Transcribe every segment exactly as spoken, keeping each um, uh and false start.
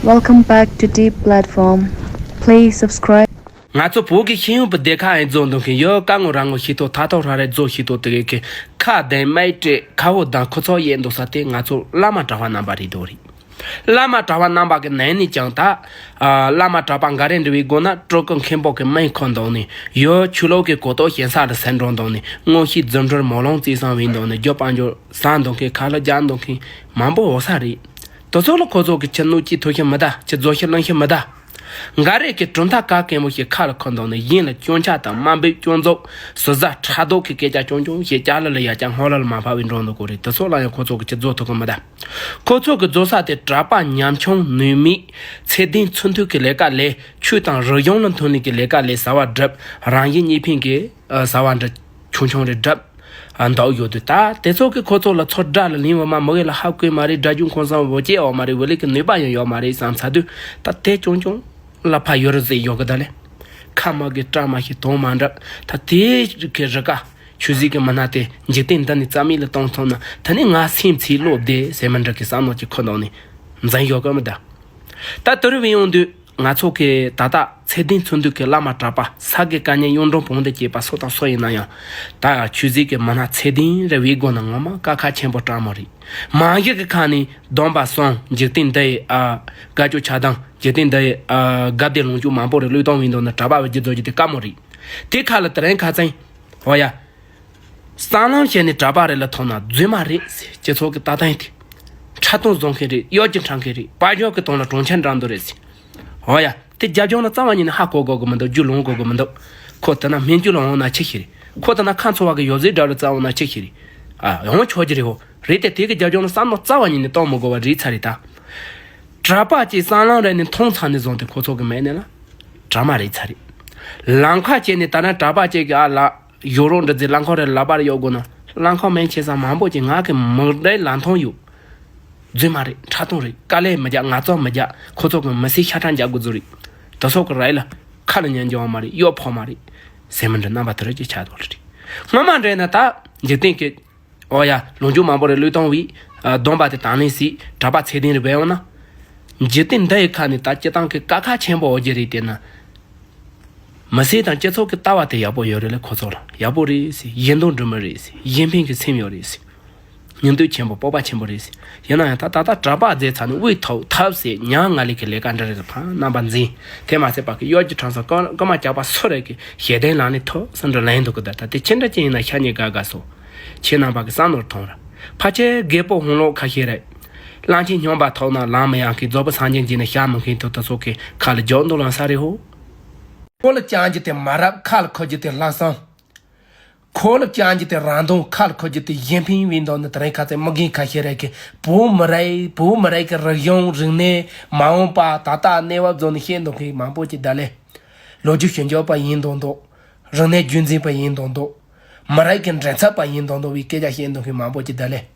Welcome back to Deep Platform. Please subscribe. ང་ཚོ་བོད་ཀྱི་ཤེས་ཡོན་པའི་སྡེ་ཁག་ཡིན་རྫོགས་འདུག་མཁན་ཡོད། ཀ་ངོ་ར་ངོ་ཤེས་ཐོག་ཐ་ཐོག་ར་རེ་རྫོགས་ཤེས་ཐོག་དེ་གའི་གི་ཁ་གདན་མའི་སྤྲད་ཁ་བོ་གདན་ཁོ་ཚོ་ཡས་འདུག་ས་དེ་ང་ཚོ་བླ་མ་གྲྭ་པ་རྣམ་པ་རེད་འདུག་རེད། བླ་མ་གྲྭ་པ་རྣམ་པ་གི་ནང་ནས་ཀྱང་ད་ཨ་བླ་མ་གྲྭ་པ་འགའ་རེ་འདྲ་བའི་སྒོ་ན་སྤྲུལ་སྐུ་མཁན་པོ་གི་མིང་ཁོ་འདོགས་ནས་ཡོད། ཆོས་ལུགས་ཀྱི་གོ་རྟོགས་ཞན་ས་རུ་སེམས་འགྲོ་འདོགས་ནས་མངོན་ཤེས་རྫུ་འཕྲུལ་སྨོན་ལམ་རྩིས་གསུམ་བས་འདོགས་ནས་རྒྱུ་དཔལ་འབྱོར་ཟ་འདོགས་མཁན་ཁ་ལག་རྒྱག་འདོགས་མཁན་མང་པོ་ཡོད་ས་རེད། དེ་ཚོ་ལ་ཁོ་ཚོ་གི་ཁྱི་གནོད་སྐྱེལ་ཐུབ་ཤེས་མི་གདའ། ཁྱི་རྫོགས་ཤེས་བླང་ཤེས་མི་གདའ། འགའ་རེ་གི་གྲུབ་མཐའ་ག་གེ་མོ་ཞིག་ཁ་ལ་ཁུར་འདུག་ནས་གཞན་ལ་སྐྱོན་ཆ་དང་དམའ་འབེབས་སྐྱོན་འཛུགས་ཟུར་ཟ་ཕྲག་དོག་གི་སྐད་ཆ་རྐྱང་རྐྱང་ཞིག་ཅ་ལག་ལ་ཡ་ཅང་སྔོ་ལ་ལ་མ་ཕབ་པའི་འགྲོ་འདུག་གོ་རེད། དེ་ཚོ་ལ་ཡང་ཁོ་ཚོ་གི་ཁྱི་རྫོགས་ཐུབ་གི་མི་གདའ། ཁོ་ཚོ་གི་རྫོགས་ས་དེ་གྲྭ་པ་ཉམ་ཆུང་ནུས་མེད་ཚད་ལྡན་ཚུགས་མཐུན་གི་ལས་ཀ་ལས། ཆོས་དང་རིག་གཞུང་ལ་མཐུན་ནས་གི་ལས་ཀ་ལས། ཟ་བ་སྒྲུབ་རང་གཞན་གཉིས་ཕན་གི་ཟ་བ་འདྲ་ཆུང་ཆུང་རེ་སྒྲུབ། ཨ་འདུག་ཡོད་དུས་ད་དེ་ཚོ་གི་ཁོ་ཚོ་ལ་ཚོ་དགྲ་ལ་ལིང་བ་མ་མི་གི་ལ་ཧ་གོས་མ་རེད། དགྲ་རྒྱུ་ཁོང་སང་བོ་སྐྱེ་འོ་མ་རེད། བུ་ལི་གི་ནུས་པ་ཡང་ཡོད་མ་རེད་བསམ་ཚར་དུས་ད་དེ་ཅུང་ཅུང་ལ་ཕ་ཡོད་རེད་ཟེར་ཡོད་གི་ད་ལེ། ཁ་མ་གི་སྐྲ་མ་ཤི་དོན་མ་འདྲ། ད་དེ་གི་རི་ཀ་ཆོས་སྲིད་གི་མི་སྣ་དེ་འཇིག་རྟེན་འདི་ནས་རྩ་མེད་ལ་གཏོང་ཐུབ་ན་ད་ནི་ང་སེམས་ཚེ་བློ་བདེ་ཟེར་མི་འདྲ་གི་བསམ་བློ་གི་ཁོ་ནང་ནས་འཛིན་ཡོད་གི་མི་ད། ད་དུ་རུ་བི་ཡོང་དུས། ང་ཚོ་གི་ད་ལྟ་ཚད་ལྡན་ཚོགས་འདུ་གི་བླ་མ་གྲྭ་པ་ས་དགེ་བཀའ་རྙིང་གཡུང་དྲུང་བོན་དུ་སྐྱེས་པ་སུ་དང་སུ་ཡིན་ན་ཡང་ད་ཆོས་སྲིད་ཀྱི་མི་སྣ་ཚད་ལྡན་རེ་བའི་སྒོ་ནས་ངོ་མ་དཀའ་ཁག་ཆེན་པོ་དྲག་མོ་རེད། མང་ཤོས་ཀྱི་ཁ་ནས་སྡོམ་པ་གསུམ་འཇིག་རྟེན་འདི་ཡི་ཨ་དགའ་སྐྱོ་ཆགས་སྡང་འཇིག་རྟེན་འདི་ཡི་ཨ་དགའ་བདེ་ལོངས་སྤྱོད་མང་པོ་རེ་བློས་གཏོང་བའི་མདོ་ནི་གྲྭ་པ་བའི་རྒྱུ་རྫོགས་ཀྱི་དེ་དཀའ་མོ་རེད། དེ་ཁ་ལ་དེ་རིང་ཁ་ཚན། འོ་ཡ། སྲང་ལམ་བྱས་ནས་གྲྭ་པ་རེ་ལ་ཐོབ་ན་རྫུན་མ་རེད་ཟེར། སྤྱི་ཚོགས་ཀྱི་ལྟ་སྟངས་དེ། ཁྲག་འཐུང་བཟོ་མཁན་རེད། གཡོ་སྒྱུ་འཁྲབ་མཁན་རེད། དཔལ་འབྱོར་གྱི་དོན་ལ་གྲོང་ཁྱེར་འགྲམ་དུ་རེད་ཟེར། འོ་ཡ། དེ་རྒྱབ་ལྗོངས་ལ་རྩ་བ་ཉིད་ནས་ཧ་གོ་དགོས་ཀྱི་མི་འདུག་རྒྱུས་ལོན་དགོས་ཀྱི་མི་འདུག་ཁོ་དེ་ན་སྨན་རྒྱུ་ལ་འོང་ན་ཆི་ཞིག་རེད། ཁོ་དེ་ན་ཁ་འཚོ་བ་གི་ཡོ་ཟེར་འདྲ་ལ་རྩ་འོང་ན་ཆི་ཞིག་རེད། ཨ་ཡོང་ཆོག་གི་རེད་ཧོ། རེད་དེ་དེ་གི་རྒྱབ་ལྗོངས་ལ་བསམ་བློ་རྩ་བ་ཉིད་ནས་གཏོང་མི་དགོས་པ་རེད་ཚར་རེད་ད། གྲྭ་པ་གཅིག་སྲང་ལམ་རེ་ནས་མཐོང་ཚར་ནས་བཟུང་སྟེ་ཁོ་ཚོ་གི་མེད་ནས་ལ། གྲྭ་མ་རེད་ཚར་རེད། ལམ་ཁ་བཅད་ནས་ད་ན་གྲྭ་པ་གཅིག་གི་ཨ་ལ། ཡོ་རོབ་འདྲ་ཚེ་རླངས་འཁོར་རེ་ལག་པར་གཡོག་དགོས་ན་རླངས་འཁོར་མིང་ཆེ་ས་མང་པོ་ཅིག་ང་གི་མི་འདྲའི་ལ་མཐོང་ཡོད། རྫུན་མ་རེད། ཁྲག་འཐུང་རེད། དཀའ་ལས་མི་རྒྱག་ང་ཚོ་མི་རྒྱག་ཁོ་ཚོ་གི་མི་སེར་ཤ་ཁྲག་རྒྱག་དགོས་ཚོད་རེད། དེ་ཚོ་གི་རེད་ལ་ཁ་ལ་ཉན་རྒྱུ་བ་མ་རེད། གཡོག་ཕོག་མ་རེད། ཟེར་མི་འདྲ་རྣམ་པ་དེ་རེད་ཅེས་ཆགས་འདུག་ལ་རེད། སྔོན་མ་འདྲ་ན་ད་འཇིག་རྟེན་གི་འོ་ཡ་ལོངས་སྤྱོད་མང་པོ་རེ་བློས་གཏོང་བའི་སྡོམ་པ་དེ་དང་ལེན་སྲིད་གྲྭ་པ་ཚད་ལྡན་རེ་བས་ཡོང་ན། འཇིག་རྟེན་འདི་ཡི་ཁ་ནས་ད་སྤྱི་བཏང་གི་དཀའ་ཁག་ཆེན་པོ་འོ་རྒྱུ་རེད་དེ་ན། མི་སེར་དང་སྤྱི་ཚོགས་ཀྱི་ལྟ་བ་དེ་ཡག་པོ་ཡོད་རེད་ལ་ཁོ་ཚོ་ལ་ཡག་པོ་རེད་ཟེར། གཞན་དོན་སྒྲུབ་མི་རེད་ཟེར། གཞན་ཕན་གྱི་སེམས་ཡོད་རེད་ཟེར། སྙིང་འདོད་ཆེན་པོ་སྤོབས་པ་ཆེན་པོ་རེད་ཟེར། ཡིན་ན་ཡང་ད་ད་ལྟ་གྲྭ་པ་མཛད་ཚར་ནས་དབུས་ཐོག་ཐབས་ཟད་ཉང་ང་ལི་གི་ལས་ཀ་འདྲ་རེད། ཕ་རྣམ་པ་འཛིན་དེ་མ་ཚད་པ་གི་གཡོ་སྒྱུ་ཁྲམ་ས་རྐུ་མ་རྒྱག་པ་སུ་རེད་གི་ཞེ་བདེན་ལ་ནི་ཐོ་སུ་འདྲ་ལན་འདུག་གི་ད་ད་དེ་ཁྱེད་འདྲ་ཅན་ཡིན་ན་ཤ་ཉེ་དགའ་དགའ་སོ། ཁྱེད་རྣམ་པ་གི་བསམ་བློར་ཐོངས་ར། ཕལ་ཆེར་རྒད་པོ་ཧོང་ལོག་ཁ་ཤས་རེད། གླང་ཆེན་སྨྱོན་པ་ཐོབ་ན་ལམ་མི་ཡང་གི་རྫོགས་པ་སངས་རྒྱས་འཇིག་ནས་ཤ་མི་མཁན་ཐོབ་ད་སོ་གི་ཁ་ལ་རྒྱོག་འདུག་ལང་ས་རེད་ཧོ། ཁོ་ལ་ཅང་གི་དེ་མ་རབས་ཁ་ལ་ཁོ་གི་དེ་ལྷག་བསམ། ཁོ་ལ་ཅང་གི་དེ་རང་དོན་ཁ་ལ་ཁོ་གི་དེ་གཞན་ཕན་བའི་དོན་ནི་དེ་རིང་ཁ་ཚེ་མི་རྒན་ཁ་ཤས་རེད་གི་བོད་མི་རིགས་བོད་མི་རིགས་ཀྱི་རིག་གཞུང་རིག་གནས་མ་འོངས་པ་ད་ལྟ་གནས་བབ་བཟོ་ནས་བཤད་འདུག་མཁན་མང་པོ་ཅིག་ད་ལས། ལོ་རྒྱུས་ཞིབ་འཇུག་པ་ཡིན་མདོག་མདོག་རིག་གནས་རྒྱུན་འཛིན་པ་ཡིན་མདོག་མདོག་མི་རིགས་ཀྱི་མགྲིན་ཚབ་པ་ཡིན་མདོག་མདོག་བའི་སྐད་ཆ་བཤད་འདུག་མཁན་མང་པོ་ཅིག་ད་ལས།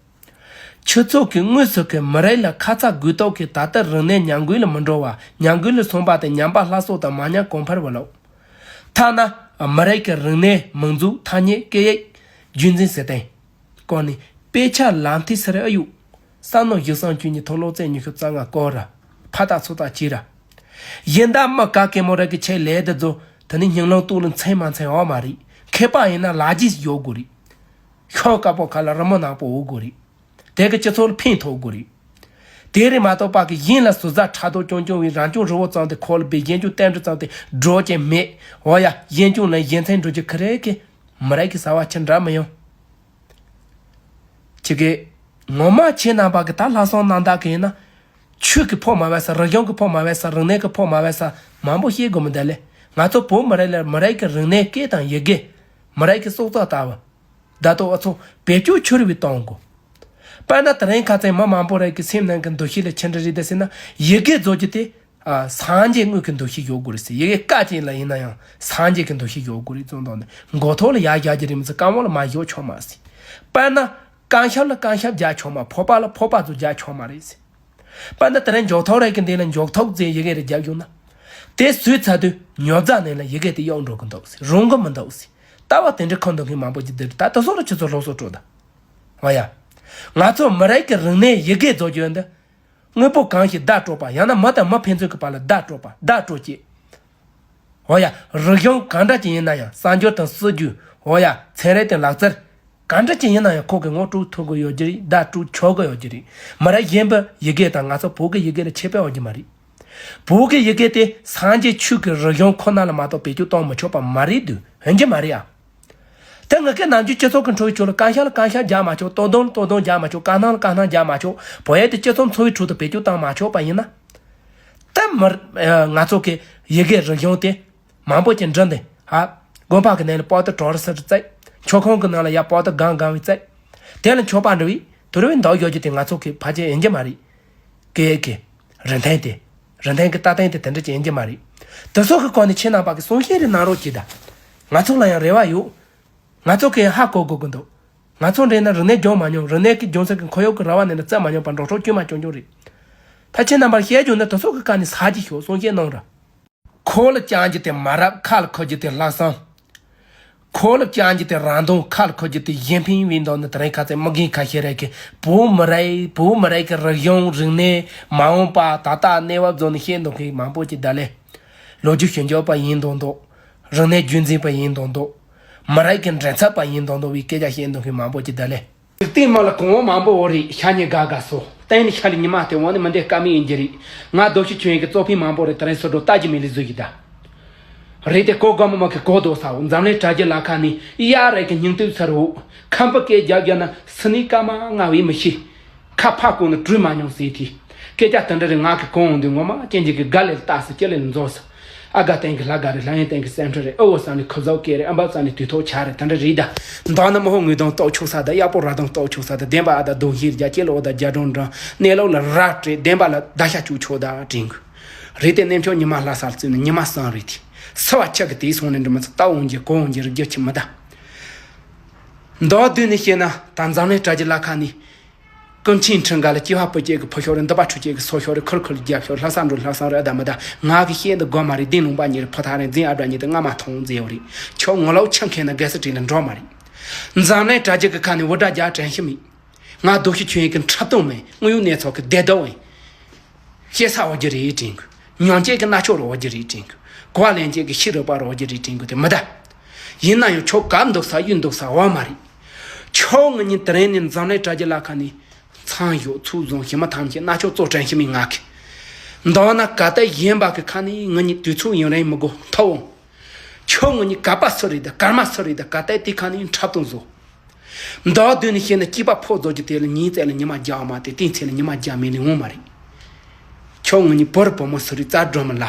ཁྱེད་ཚོ་གི་དངོས་སུ་གི་མི་རིགས་ལ་ཁ་ཚ་དགོས་གཏུགས་ཀྱི་ད་ལྟ་རིག་གནས་ཉམས་རྒུད་ལ་མི་འགྲོ་བ། ཉམས་རྒུད་ལ་སོང་པ་དེ་ཉམས་པ་སླར་གསོ་དང་མ་ཉམས་གོང་འཕེལ་བ་ལོག་ཐ་ན་མི་རིགས་ཀྱི་རིག་གནས་མིང་འཛུགས་ཐ་སྙད་སྐད་ཡིག་རྒྱུན་འཛིན་ཟེར་སྟེང་། སྐོར་ནས་དཔེ་ཆ་ལམ་ཐིག་སི་རེ་ཨ་ཡུག་བསམ་མནོ་བཞི་གསུམ་བཅུ་གཉིས་ཐོག་ལོ་ཙེ་ཉི་ཤུ་རྩ་ལྔ་སྐོར་ར་ཕ་ཏག་ཚུ་ཏག་ཅི་ར། ཡིན་ད་མི་ག་གེ་མོ་ར་གི་ཆེད་ལས་དེ་ཚོ་དེ་ནི་སྙིང་ལང་སྟོད་ལ་འཚེམ་མ་འཚེམ་འོ་མ་རེད། མཁས་པ་ཡིན་ན་ལ་རྒྱས་ཡོད་དགོས་རེད། ཤོག་དཀར་པོ་ཁ་ལ་རི་མོ་ནག་པོ་འོ་དགོས་རེད། དེ་གི་སྤྱི་ཚོགས་ལ་ཕན་ཐོགས་དགོས་རེད། དེ་རེད་མ་གཏོགས་པ་གི་གཞན་ལ་ཟུར་ཟ་ཕྲག་དོག་རྐྱང་རྐྱང་བའི་རང་སྐྱོང་རི་བོ་བཙོང་སྟེ་ཁོ་ལ་བའི་གཞན་སྐྱོང་བསྟན་འགྲོ་བཙོང་སྟེ་འགྲོ་ཀྱི་མེད། འོ་ཡ་གཞན་སྐྱོང་ལ་གཞན་མཚན་འགྲོ་རྒྱུ་ཁ་རེད་གི། མི་རིགས་ཀྱི་བྱ་བ་ཆེ་འདྲ་མི་ཡོང་། ཁྱེད་ཀྱིས་ངོ་མ་ཁྱེད་རྣམ་པ་གི་ད་ལྷག་བསམ་རྣམ་དག་གི་ཡིན་ན། ཆོས་ཀྱི་ཕོགས་མ་བས་ས་རིག་གཞུང་གི་ཕོགས་མ་བས་ས་རིག་གནས་ཀྱི་ཕོགས་མ་བས་ས་མང་པོ་ཤེས་དགོས་མི་འདུག་ལེ། ང་ཚོ་བོད་མི་རིགས་ལ་མི་རིགས་ཀྱི་རིག་གནས་སྐད་དང་ཡི་གེ། མི་རིགས་ཀྱི་སྲོག་རྩ་ལྟ་བུ། ད་ལྟ་ཨ་ཚོ་བེད་སྤྱོད་ཆོར་བའི་གཏོང་དགོས། དཔེར་ན་དེ་རིང་ཁ་ཚན་མི་མང་པོ་རིགས་ཀྱི་སེམས་ནང་གི་འདུ་ཤེས་ལ་ཆི་འདྲ་རེད་ཟེར་ན་ཡི་གེ་བཟོ་རྒྱུ་དེ། ཨ། སངས་རྒྱས་དངོས་ཀྱི་འདུ་ཤེས་ཡོད་དགོས་རེད་ཟེར། ཡི་གེ་ཀ་ཅན་ལ་ཡིན་ན་ཡང་སངས་རྒྱས་ཀྱི་འདུ་ཤེས་ཡོད་དགོས་རེད་གསུངས་དང་ནི་མགོ་ཐོག་ལ་ཡར་བཞག་རྒྱུ་རེད་མི་ཚེ་རྐང་བ་ལ་མར་བཞག་ཆོག་མ་ཟེར། དཔེར་ན་རྐང་ཤབ་ལ་རྐང་ཤབ་རྒྱག་ཆོག་མ། ཕོར་པ་ལ་ཕོར་པ་ཚོ་རྒྱག་ཆོག་མ་རེད་ཟེར། དཔེར་ན་དེ་རིང་འཇོག་ཐོག་རེ་གི་འདི་ལ་འཇོག་ཐོག་ཟེར་ཡི་གེ་རེ་རྒྱག་ཡོང་ན། དེ་ཟོས་ཚར་དུས་ཉོབ་རྫ་ནས་ལ་ཡི་གེ་དེ་གཡོག་འགྲོ་གི་འདུག་ཟེར། རུང་གི་མི་འདུག་ཟེར། ལྟ་བ་དེ་འདྲ་ཁོ་འདུག་མཁན་མང་པོ་ཅིག་འདུག་ད་དེ་སོགས་ལ་ཁྱེད་ཚོ་སློབ་གསོ་སྤྲོད་དང་། ཨོ་ཡ། ང་ཚོ་མི་རིགས་ཀྱི་རིག་གནས་ཡི་གེ་བཟོ་རྒྱུ་འདི། དངོས་པོ་གང་ཞིག་བརྡ་སྤྲོད་པ། ཡང་ན་མི་དང་མི་ཕན་ཚུན་གྱི་བར་ལ་བརྡ་སྤྲོད་པ། བརྡ་སྤྲོད་བྱེད། འོ་ཡ། རིག་གཞུང་གང་འདྲ་ཅིག་ཡིན་ན་ཡང་། གསར་འགྱུར་དང་སྲིད་ཇུས། འོ་ཡ། ཚན་རིག་དང་ལག་རྩལ། གང་འདྲ་ཅིག་ཡིན་ན་ཡང་ཁོ་གིས་ངོ་སྤྲོད་ཐུབ་ཀྱི་ཡོད་ཀྱི་རེད། བརྡ་སྤྲོད་ཆོག་གི་ཡོད་ཀྱི་རེད། མི་རབས་གཞན་པའི་ཡི་གེ་དང་ང་ཚོ་བོད་ཀྱི་ཡི་གེ་ལ་ཁྱད་པར་ཡོད་ཀྱི་མ་རེད། བོད་ཀྱི་ཡི་གེ་དེ་སངས་རྒྱས་ཆོས་ཀྱི་རིག་གཞུང་ཁོ་ན་ལ་མ་གཏོགས་བེད་སྤྱོད་གཏོང་མི་ཆོག་པ་མ་རེད་དུས། ཡིན་གྱི་མ་རེད་ཨ། ད་ང་ཚོའི་ནམ་རྒྱུན་སྤྱི་ཚོགས་ཀྱི་འཕྲོ་བའི་ཁྲོད་ལ་ཀ་ཤ་ལ་ཀ་ཤ་རྒྱག་མ་ཆོག་སྟོད་ཐུང་ལ་སྟོད་ཐུང་རྒྱག་མ་ཆོག་ཀ་སྣང་ལ་ཀ་སྣང་རྒྱག་མ་ཆོག་བོད་ཡིག་དེ་སྤྱི་ཚོགས་འཚོ་བའི་ཁྲོད་དུ་བེད་སྤྱོད་བཏང་མ་ཆོག་པ་ཡིན་ན། ད་མི་ང་ཚོ་གི་ཡི་གེ་རིག་གཞུང་དེ་མང་པོ་ཅིག་འབྲི་འདི་ཧ། དགོན་པ་གི་ནང་ལ་པོ་ཏི་གྲོག་རི་སི་རི་བཙལ། མཆོད་ཁང་གི་ནང་ལ་ཡ་པོ་ཏི་གང་གང་བའི་བཙལ། དེ་ལ་མཆོད་པ་འབྲི་བའི་དུར་བའི་འདོགས་ཡོད་རྒྱུ་དེ་ང་ཚོ་གི་ཕལ་ཆེར་ཡིན་གྱི་མ་རེད། སྐད་ཀྱི་རིན་ཐང་དེ། རིན་ཐང་གི་ལྟ་སྟངས་དེ་དེ་འདྲ་ཅིག་ཡིན་གྱི་མ་རེད། དེ་ཚོ་གི་སྐོར་ནས་ཁྱེད་རྣམ་པ་གི་གསུང་བཤད་རེ་གནང་རོགས་གྱིས་ད། ང་ཚོ་ལ་ཡང་རེ་བ་ཡོད། ང་ཚོ་གི་ཧ་གོ་དགོས་ཀྱི་འདུག་ང་ཚོ་འདྲ་ན་རིག་གནས་སྦྱོང་མ་མྱོང་། རིག་གནས་ཀྱི་སྦྱོང་ས་གི་ཁོར་ཡུག་གི་ར་བ་ནས་ན་བཙལ་མ་མྱོང་པ་འགྲོ་གྲོགས་དཀྱུས་མ་སྐྱོང་སྐྱོང་རེད། ད་ཁྱེད་རྣམ་པར་བཤད་རྒྱུ་ན་དེ་ཚོ་གི་བཀའ་ནས་ཟ་གྱི་ཤོག་གསུང་བཤད་གནང་ར། ཁོ་ལ་བཅང་རྒྱུ་དེ་མ་རབས། ཁ་ལ་འཁུར་རྒྱུ་དེ་ལྷག་བསམ། ཁོ་ལ་བཅང་རྒྱུ་དེ་རང་དོན། ཁ་ལ་འཁུར་རྒྱུ་དེ་གཞན་ཕན་བའི་འདོད་ནི། དེ་རིང་ཁ་ཚན་མི་རྒན་ཁ་ཤས་རེ་གི་བོད་མི་རིགས་བོད་མི་རིགས་ཀྱི་རིག་གཞུང་རིག་གནས་མ་འོངས་པ་ད་ལྟ་གནས་བབ་བཟོ་ནས་བཤད་འདུག་མཁན་མང་པོ་ཅིག་ད་ལས། ལོ་རྒྱུས་ཞིབ་འཇུག་པ་ཡིན་མདོག་མདོག་རིག་གནས་རྒྱུན་འཛིན་པ་ཡིན་མདོག་མདོག་མི་རིགས་ཀྱི་འགྲན་ཚབ་པ་ཡིན་མདོག་མདོག་བའི་སྐད་ཆ་བཤད་འདུག་མཁན་མང་པོ་ཅིག་ད་ལས། འཇིག་རྟེན་མ་ལ་གོང་འོག་མང་པོ་འོ་རེད། ཤ་ཉེ་དགའ་དགའ་སོ། གཏན་ནས་ཤ་ལས་ཉི་མ་དེ་འོང་ནས་མི་འདི་ཀ་མི་ཡིན་གྱི་རེད། ང་རྡོ་ཤི་ཆོས་ཡིན་གྱི་གཙོ་ཕིང་མང་པོ་རེད། དེ་རིང་སུ་འགྲོ་ལྟ་རྒྱུ་མེད་ལས་བཟོ་ཡི་ད། རེད་དེ་ཀོ་དགའ་མོ་མ་གི་གོ་རྡོ་ས་འོ། འཛམ་གླིང་དྲ་རྒྱ་ལ་ཁ་ནས་གཡའ་རེད་གི་སྙིང་སྟོབས་ཚར་འོ། ཁམས་པ་སྐད་རྒྱག་རྒྱག་ན་སི་ནི་ཀ་མ་ང་བའི་མི་ཤེས། ཁ་ཕ་གོང་ནས་བྲུས་མ་མྱོང་ཟེར་དེ། སྐད་ཆ་དེ་འདྲ་རེད། ང་གི་གོང་འོང་དུས་ངོ་མ་ཅན་ཅིག་གི་དགའ་ལས་ལྟ་སི་ཅི་ལས་མཛོ་ས། ཨ་དགའ་སྟེང་གི་ལྷ་དགའ་རེད། ལྷ་ཡིན་སྟེང་གི་སེམས་ཁྲལ་རེད། ཨོ་བོ་ས་ནི་ཁུ་ཟོ་སྐད་རེད། ཨམ་པ་ས་ནི་དུས་ཐོག་ཆ་རེད། དེ་འདྲ་རེད་ད། མདང་ནི་མོ་ཧོ་ངུས་དང་ལྟོགས་ཆོག་ས་ད། གཡག་པོ་ར་དང་ལྟོགས་ཆོག་ས་ད། བདེན་པ་ཨ་ད་རྡོ་ཤིར་རྒྱ་སྐྱེ་ལོ་ད་རྒྱ་གྲོང་འགྲང་གནས་ལོག་ལ་ར་སྤྲད། བདེན་པ་ལ་ད་ཤ་བཅུག་ཆོག་ད་དྲན་གི། རེད་དེ་གནས་མཆོག་ཉི་མ་ལྷ་སར་བཙུད་ནས་ཉི་མ་སང་རེད་དེ། སི་བ་ཆག་གི་དེའི་སོང་ནས་འདྲི་མི་ཚེ་ལྟ་འོང་རྒྱུ་གོ་འོང་རྒྱུ་རི་རྒྱུ་ཆི་མི་ད། མདོ་བསྡུས་ནས་བཤད་ན་ད་འཛམ་གླིང་དྲ་རྒྱ་ལ་ཁ་ནས། ཀུན་མཁྱེན་ཁྲི་འགའ་ལ་སྐྱེ་བ་སྤུ་སྐྱེས་ཀྱི་ཕུ་ཤོར་རེད། འདི་པ་ཁྲུ་སྐྱེས་ཀྱི་སོ་ཤོར་རེད། ཁུར་ཁུར་རྒྱབ་ཤོར། ལྷ་ས་འགྲོ་ལྷ་ས་རེད། ཨ་ད་མི་ད་ང་གི་བཤད་འདི་དགོས་མ་རེད། ལྡིང་ལུང་པ་ཉེ་རེད། ཕོ་ཐག་རེད། འཛིན་ཨ་བྲ་ཉེ་དེ་ང་མ་མཐོང་མཛེས་བོ་རེད། ཁྱོད་ངོ་ལོག་ཆང་ཁེན་ན་རྒས་སི་བྲིས་ལ་འགྲོ་མ་རེད། འཛམ་གླིང་དྲ་རྒྱ་གི་ཁ་ནས་འུར་སྒྲ་རྒྱག་དྲན་ཤི་མེད། ང་རྡོ་ཤི་ཆོས་ཡིན་གི་འཁྲབ་སྟོན་མེད། དངོས་ཡོད་གནས་ཚུལ་གི་བདེ་སྡུག་ཡིན། སྐྱེ་ས་འོ་རྒྱུ་རེད་དྲན་གི། ཉོན་ཅན་གི་རྣ་ཆོ་རུ་འོ་རྒྱུ་རེད་དྲན་གི། གོ་བ་ལེན་ཅན་གི་ཤི་རུ་པ་རུ་འོ་རྒྱུ་རེད་དྲན་གི་དེ་མི་ད། ཡིན་ན་ཡང་ཁྱོད་གབ་འདུག་ས་གཡུག་འདུག་ས་འོ་མ་རེད། ཁྱོད་ངུ་ཉིན་དེ་རིང་ནས་འཛམ་གླིང་དྲ་རྒྱ་ལ་ཁ་ནས་མཚང་ཞོག་ཚུགས་བཟུང་ཞི་མ་ཐམས་ཅད་རྣ་ཆོ་ཙོ་དྲན་ཤི་མི་ང་གི། མདོར་ན་ག་ཏེ་གཞན་པ་གི་ཁ་ནས་ངུ་ཉིན་དུས་ཚོད་ཡུན་རིང་མི་དགོས་ཐོབ་འོང་། ཁྱོད་ངུ་ཉིན་ག་པ་སུ་རེད་ད་ཀར་མ་སུ་རེད་ད་ག་ཏེ་དེ་ཁ་ནས་འཁྲབ་སྟོན་བཟོ། མདོར་བསྡུས་ནས་བཤད་ན་སྐྱིད་པ་ཕོ་རྫོགས་ཀྱི་དེ་ལ་ཉིན་བཙལ་ལ་ཉི་མ་རྒྱག་མ་དེ་གཏིང་ཚེ་ལ་ཉི་མ་རྒྱག་མེད་ལས་འོང་མ་རེད། ཁྱོད་ངུ་ཉིན་བོར་བུ་མོ་སུ་རེད་རྩ་སྒྲོལ་མི་ལ།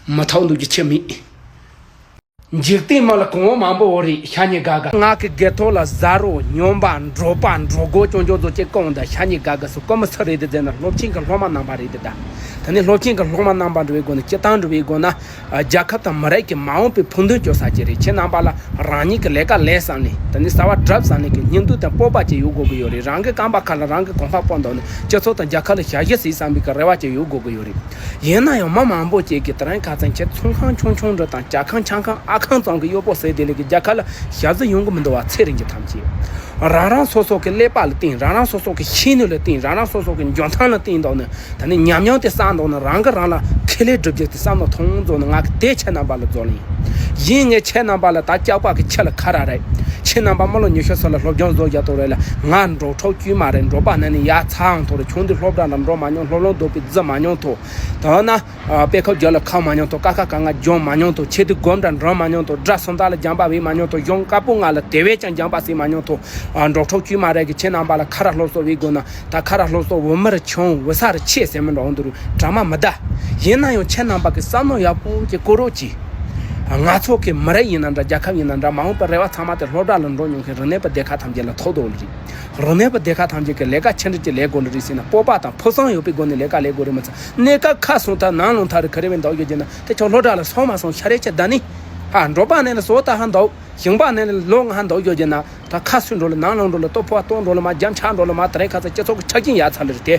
མི་ཐོག་འདུག་རྒྱུ་ཆི་མེད། འཇིག་རྟེན་མ་ལ་གོང་འོག་མང་པོ་འོ་རེད། ཤ་ཉེ་དགའ་དགའ། ང་གི་སྒེར་ཐོག་ལ་ཟ་རོ་སྨྱོན་པ་འགྲོ་པ་འགྲོ་སྒོ་སྐྱོང་སྐྱོང་ཚོ་ཅེ་ཀོང་ད་ཤ་ཉེ་དགའ་དགའ་སུ་ཀོ་མི་སུ་རེད་དེ་ཟེར་ན་སློབ་ཆེན་གི་སློབ་མ་རྣམ་པ་རེད་དེ་ད། ད་ནི་སློབ་ཆེན་གི་སློབ་མ་རྣམ་པ་འགྲོ་བའི་སྒོ་ནས་སྤྱི་བཏང་འགྲོ་བའི་སྒོ་ན། རྒྱལ་ཁབ་དང་མི་རིགས་ཀྱི་མ་འོངས་པའི་ཕུགས་འདུན་སྐྱོར་ས་ཅིག་རེད། ཁྱེད་རྣམ་པ་ལ་རང་ཉིད་ཀྱི་ལས་ཀ་ལས་བསམ་ནས་ད་ནི་གསར་བ་སྒྲུབ་བསམ་ནས་ཀྱི་སྙིང་སྟོབས་དང་སྤོབས་པ་ཅིག་ཡོད་དགོས་ཀྱི་ཡོད་རེད། རང་གི་རྐང་པ་ཁ་ལ་རང་གི་གོམ་པ་སྤོ་འདོགས་ནས་སྤྱི་ཚོགས་དང་རྒྱལ་ཁབ་ལ་ཞབས་ཕྱི་ཞིག་བསམ་པའི་གི་རེ་བ་ཅིག་ཡོད་དགོས་ཀྱི་ཡོད་རེད། ཡིན་ན་ཡང་མི་མང་པོ་ཅིག་གིས་དེ་རིང་ཁ་སང་ཁྱེད་ཚོང་ཁང་ཆུང་ཆུང་འདྲ་དང་ཇ་ཁང་ཆང་ཁང་ཨ་ཁང་ཙམ་གྱི་གཡོག་པོ་ཟེར་དེ་ལས་ཀྱི་རྒྱལ་ཁབ་ལ་ཞབས་ཕྱི་ཡོང་གི་མི་འདུག་བ། ཚེ་རིང་གི་ཐམས་ཅད་རང་རང་སོ་སོ་གི་ཀླད་པ་ལ་བརྟེན། རང་རང་སོ་སོ་གི་ཤེས་ནུས་ལ་བརྟེན། རང་རང་སོ་སོ་གི་འཇོན་ཐང་ལ་བརྟེན་འདོགས་ནས། ད་ནི་ཉམས་མྱོང་དེ་བསགས་འདོགས་ན་རང་གིས་རང་ལ་ཁེ་ལས་སྒྲུབ་རྒྱུ་དེ་བསམ་བློ་ཐོངས་རྫོགས་ན་ང་གི་དེ་ཁྱེད་རྣམ་པ་ལ་རྫོགས་ལེན་ཡིན། ངས་ཁྱེད་རྣམ་པ་ལ་ད་སྐྱག་པ་གི་ཁྱི་ལ་ཁ་ར་རེད། ཁྱེད་རྣམ་པ་མི་ལོ་ཉི་ཤུ་སོ་ལ་སློབ་སྦྱོང་བཟོ་རྒྱག་ཐོག་རེད་ལ་ང་འབྲོག་ཁྲོག་དཀྱུས་མ་རེད། འབྲོག་པ་ནང་ནས་ཡར་ཚ་ཧང་ཐོག་རེད། ཆུང་དུས་སློབ་གྲྭ་ལ་འགྲོ་མ་མྱོང་། སློབ་ལོང་རྡོ་པའི་རྫི་མ་མྱོང་ཐོག་ད་ན་དཔེ་ཁབ་རྒྱབ་ལ་ཁ་མ་མྱོང་ཐོག་ཀ་ཁ་ག་ང་སྦྱོང་མ་མྱོང་ཐོག་ཆེ་དུས་སྒོམ་འདྲ་འགྲོ་མ་མྱོང་ཐོག་དགྲ་སུམ་རྟགས་ལ་སྦྱང་པ་བས་མ་མྱོང་ཐོག་གཞུང་བཀའ་པོད་ལྔ་ལ་དེ་བས་ཀྱང་སྦྱང་པ་ཟེར་མ་མྱོང་ཐོག་འབྲོག་ཁྲོག་དཀྱུས་མ་རེད་གི་ཁྱེད་རྣམ་པ་ལ་ཁ་ར་སློབ་གསོ་བའི་སྒོ་ན། ད་ཁ་ར་སློབ་གསོ་བོད་མིར་བྱུང་བོད་ས་རུ་ཆེ་ཟེར་མི་འདྲ་འོང་དུ་རུ་གྲ་མ་མི་ད། ཡིན་ན་ཡང་ཁྱེད་རྣམ་པ་གི་བསམ་བློ་ཡག་པོ་ཅིག་བསྐོ་རོགས་གྱིས། ང་ཚོ་གི་མི་རིགས་ཡིན་ན་འདྲ་རྒྱལ་ཁབ་ཡིན་ན་འདྲ་མ་འོངས་པའི་རེ་བ་ཚང་མ་དེ་སློབ་གྲྭ་ལ་འགྲོ་མྱོང་མཁན་རིག་གནས་པ་སྡེ་ཁག་ཐམས་ཅད་ལ་ཐོབ་དོ་ལ་རེད། རིག་གནས་པ་སྡེ་ཁག་ཐམས་ཅད་ཀྱི་ལས་ཀ་ཆེ་འབྲིང་ཅིག་ལས་དགོས་ལ་རེད་ཟེར་ན་སྤོབས་པ་དང་ཕུགས་བསམ་ཡོད་པའི་སྒོ་ནས་ལས་ཀ་ལས་དགོས་རེད། མི་ཚེ་གནས་སྐབས་ཁ་སོང་ཐ་ནང་ལོང་ཐ་རེ་ག་རེ་བས་འདུག་ཡོད་ཀྱི་ན་དེ་ཆོག་སློབ་གྲྭ་ལ་སོང་མ་སོང་ཤ་རེ་ཆེ་ད་ནི། ཧ་འགྲོ་པ་ནས་ལ་བཟོ་ལྟ་ཧ་འདུག་ཞིང་པ་ནས་ལོ་ང་ཧ་འདོགས་ཡོད་ཀྱི་ན་ད་ཁ་སུས་འགྲོ་ལ་ནང་ལོག་འགྲོ་ལ་ལྟོ་ཕོ་བ་ལྟོ་འགྲོ་ལ་མ་རྒྱ་ཆ་འགྲོ་ལ་མ་ད་རེས་ཁ་ཚ་སྤྱི་ཚོགས་ཀྱི་ཆ་རྐྱེན་ཡག་ཚ་ལ་རེད་དེ།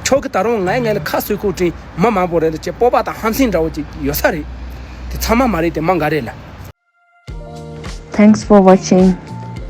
ཁྱོད་ཀྱི་ད་རུང་ངའི་ངའི་ལ་ཁ་སུས་ཁུག་དྲིན་མི་མང་པོ་རེད་ལ་ཅེ་སྤོབས་པ་དང་ཧམ་སེམས་འདྲ་བོ་ཅིག་ཡོད་ས་རེད། དེ་ཚང་མ་མ་རེད་དེ་མ་འགའ་རེད་ལ། Thanks for watching.